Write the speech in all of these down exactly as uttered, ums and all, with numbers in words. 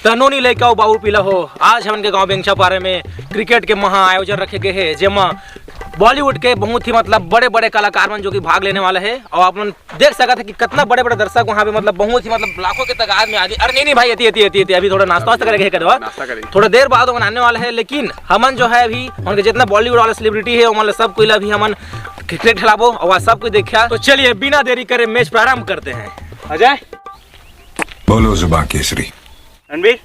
तनोनी लइका अउ बाबू पीला हो, आज हमन के गांव बेंगछापारा में क्रिकेट के महा आयोजन रखे गए हे, जेमा बॉलीवुड के बहुत ही मतलब बड़े-बड़े कलाकार मन जो कि भाग लेने वाला हे। अउ आप मन देख सकत हे कि कितना बड़े-बड़े दर्शक वहां पे मतलब बहुत ही मतलब लाखों के तादाद में आदमी। अरे नहीं, नहीं भाई, एती, एती, एती, एती, अभी थोड़ा नाश्ता वास्ता करेंगे, कदवा। नाश्ता करेंगे। थोड़ा देर बाद ओमन आने वाला हे, लेकिन हमन जो हे अभी उनके जितना बॉलीवुड वाला सेलिब्रिटी हे, ओमन ला सब कोई ला अभी हमन क्रिकेट खिलाबो अउ आज सब कोई देखिया। तो चलिए बिना देरी करे मैच प्रारंभ करते हैं। अजय। बोलो जुबान केसरी। रणबीर।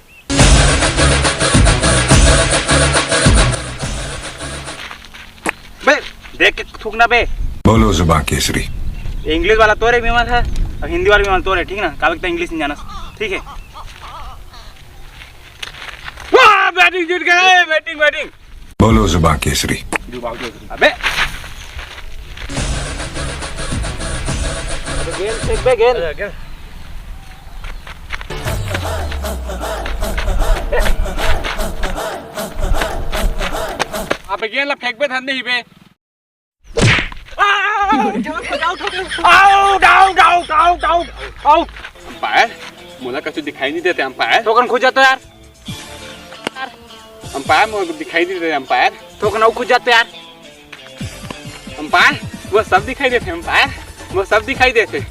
बे, देख के थूकना बे। बोलो जुबान केसरी। ये इंग्लिश वाला तोरे विमल हे, अब हिंदी वाला विमल तोरे, ठीक ना? काबर के इंग्लिश नहीं जाना, ठीक हे? वाह, बैटिंग जीत गए, बैटिंग, बैटिंग। बोलो जुबान केसरी। अबे। अबे गेंद फेंक बे, गेंद। अबे गेंद ला फेंक बे, धन नहीं बे। Out, out, out, out, out, out. Umpire, मोला कछु दिखाई नहीं देते अंपायर। थोकन खुद जाता यार। अंपायर, मोला दिखाई नहीं देते अंपायर। थोकन अउ खुद जाता यार। अंपायर, मोला सब दिखाई देते अंपायर, मोला सब दिखाई देते।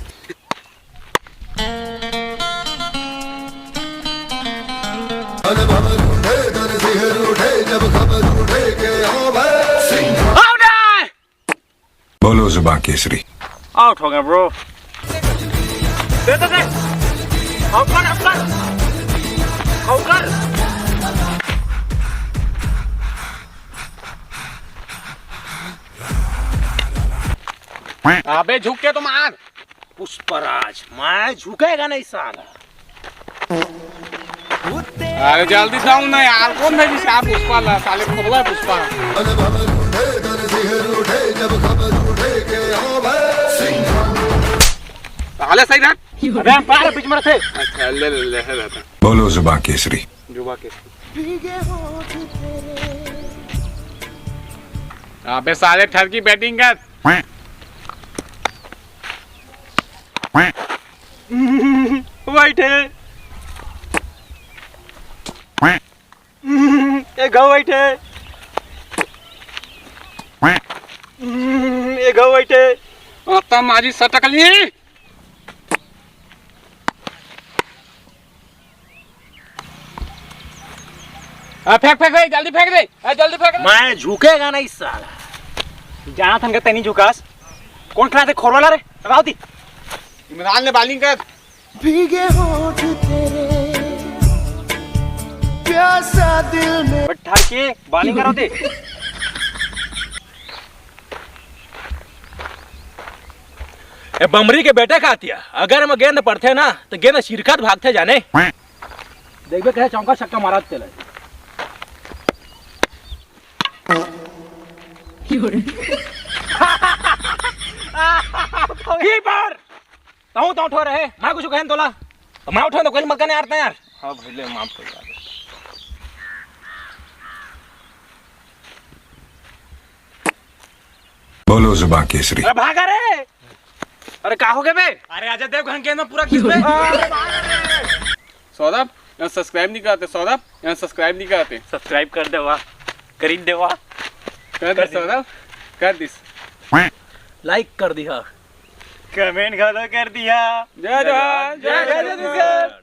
अनुभव रूठे, दर सिहर उठे, जब खबर उठे के आवे। आउट है। बोलो जुबान केसरी। आउट हो गया ब्रो। दे तो दे। हौकर, हौकर। हौकर। अबे झुक के तो मार। पुष्पराज, मैं झुकेगा नहीं साला। अरे जल्दी जाओ ना यार, कौन भेजी साहब पुष्पा ला, साले खोलवा है पुष्पा। साले सही रख। अबे हम पार बीच में रखे। अच्छा, ले, ले, ले, ले, ले। बोलो जुबान केसरी। जुबान केसरी। अबे साले ठरकी बैटिंग कर। वाइट है। एक घाव वाइट है। एक घाव वाइट है। आता माझी सटकली। आ, फेंक, फेंक रे, जल्दी फेंक रे, आ, जल्दी फेंक रे। मैं झुकेगा नहीं साला। जाना थन के तनी झुकास। कौन खड़ा थे खोरवाला रे? लगाओ दी। इमरान ने बॉलिंग कर। भीगे होठ तेरे, प्यासा दिल में। बट ठरके बॉलिंग करो दे। ए बमरी के बेटा का हतिया, अगर में गेंद पड़थे ना, तो गेंद सिरखत भागथे जाने। देखबे कहे चौका छक्का मारत चले। कीपर! तहूँ तो उठो रहे, मैं कुछ कहें तोला। तो मैं उठो तो कोई मत करने यार, यार। हाँ भाई, ले माफ कर यार। बोलो जुबान केसरी। अरे भागा रे। अरे का हो गए बे? अरे अजय देवगन के ना पूरा खींच बे। सौरभ, यहाँ सब्सक्राइब नहीं कराते, सौरभ, यहाँ सब्सक्राइब नहीं कराते। सब्सक्राइब कर देवा, कर देवा। कर दे कर दे। सौरभ, कर दिस। लाइक कर दिया। कमेंट घलो कर दिया। जय जवान, जय जय छत्तीसगढ़।